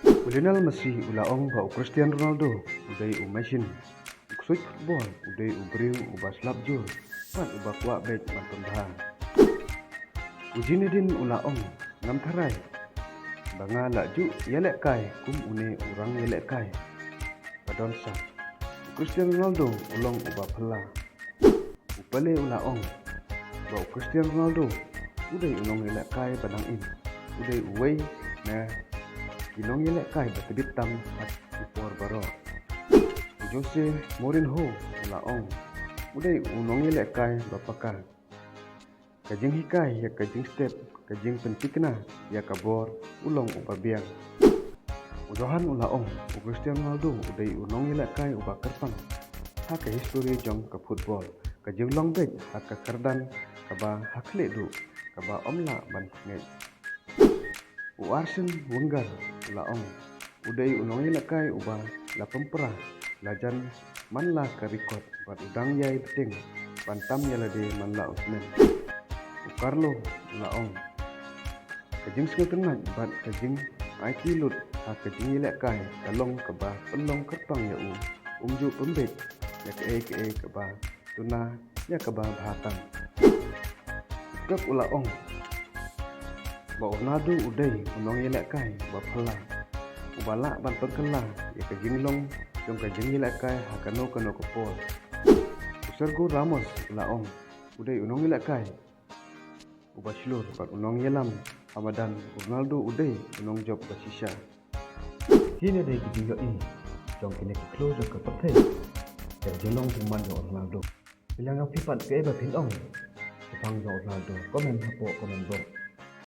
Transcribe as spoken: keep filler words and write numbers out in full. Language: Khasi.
U Lionel Messi u la ong ba u Cristiano Ronaldo u dei u machine. U ksuid football u dei u briew uba slap jur bad uba kwah beit ban pynbha. U Zinedine u la ong, ngam tharai ba nga lah ju ïalehkai kum une u rang ïalehkai ba don sap. U Cristiano Ronaldo u long uba phylla. U Pele u la ong ba u Cristiano Ronaldo u dei u nongïalehkai ba dang im. U dei uwei na ki nongïalehkai ba tbit tam ha ki por baroh. U Jose Mourinho u la ong u dei u nongïalehkai ba paka. Ka jinghikai ïa ka jingstep, ka jingpyntikna ïa ka bor u long uba biang. U Johan u la ong u Cristiano Ronaldo u dei u nongïalehkai uba kyrpang ha ka histori jong ka football, ka jinglong beit ha ka kyrdan kaba ha khlieh duh kaba ym lah ban ngeit. U Arsene Wenger u la ong u dei u nongïalehkai uba la pynpra la jan man la ka record bad u dang ïai bteng ban tam ïa lade man la u snem. U Carlo u la ong ka jingsngewtynnat bad ka jingaiti lut ha ka jingïalehkai ka long kaba pynlong kyrpang ïa u, um ju pynbeit ïa kaei kaei kaba duna ïa kaba bha tam. U Pep u la ong ba u Ronaldo u dei u nongïalehkai ba phylla uba lah ban pynkylla ïa ka jinglong jong ka jingïalehkai ha kano kano ka por. U Sergio Ramos u la ong u dei u nongïalehkai uba shlur bad u nongïalam ha madan. U Ronaldo u dei u nongjop ba shisha. Kine dei ki jingïohi jong kine ki khlur jong ka pyrthei ïa ka jinglong jingman jong u Ronaldo. Phi la ong, phi pat kaei ba phin ong shaphang jong u Ronaldo? Comment hapoh comment box.